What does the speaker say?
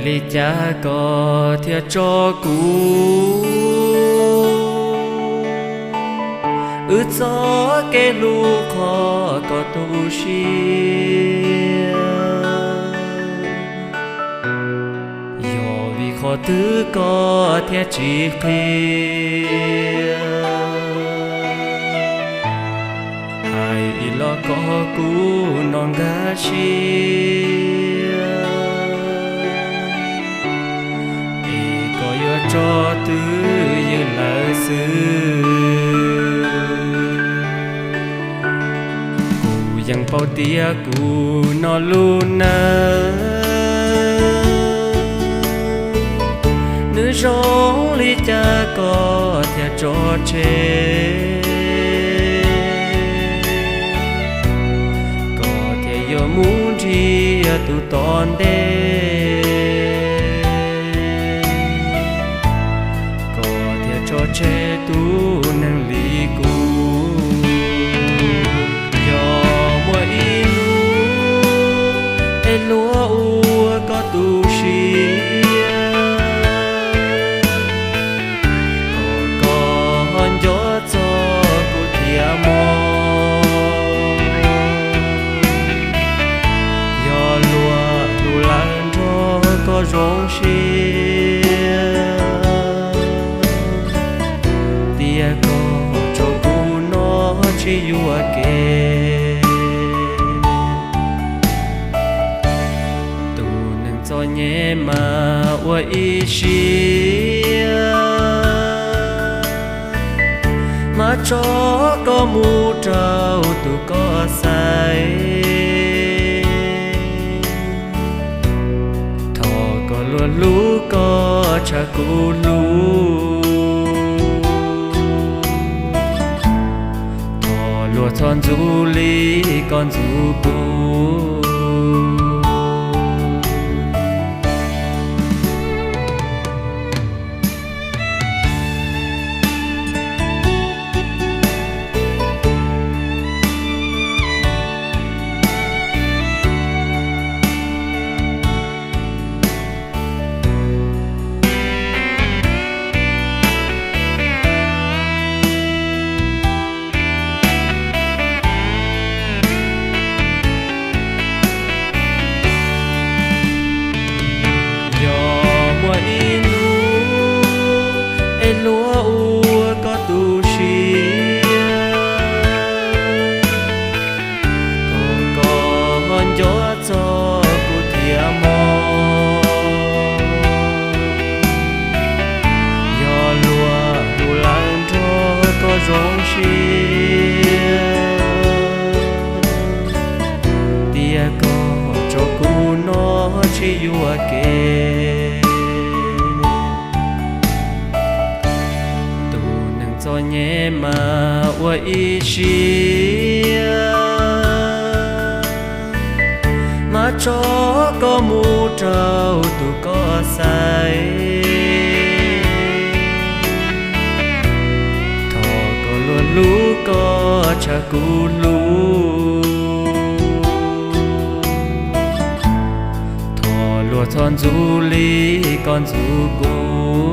Li cas koj thiaj tso kuv wb txoj kev hlub qhov koj tu siab? Yog vim qhov twg koj thiaj tsis qhia? Hais los koj kuv no nkag siab, es koj yuav tso twj ywm lawm xwb. Kuv yeej paub tias kuv no lub neej, nws zoo li cas koj thiaj tso tseg, koj thiaj yuav mus nrhiav tus tom ntej, koj thiaj tso tseg tus neeg li kuv. Yog muaj ib hnub es luag ua koj tu siab, kom koj ho nco txog kuv thiab mog. Yog luag hlub lawm nrog koj zoo siab, tiam koj tso kuv no tsis yuam kev. Tus neeg txom nyem mas ua ib siab, mas tso koj mus rau tus koj xaiv. Thov koj luag hlub koj tshaj kuv hlub, thov luag txhob ntxub li koj ntxub kuv. Yog muaj ib hnub es luag ua koj tu siab, kom koj ho nco txog kuv thiab mog. Yog luag hlub lawm nrog koj zoo siab, tiam koj tso kuv no tsis yuam kev. Tus neeg txom nyem mas ua ib siab, mas tso koj mus rau tus koj xaiv. Thov koj luag hlub koj tshaj kuv hlub, thov luag txhob ntxub li koj ntxub kuv.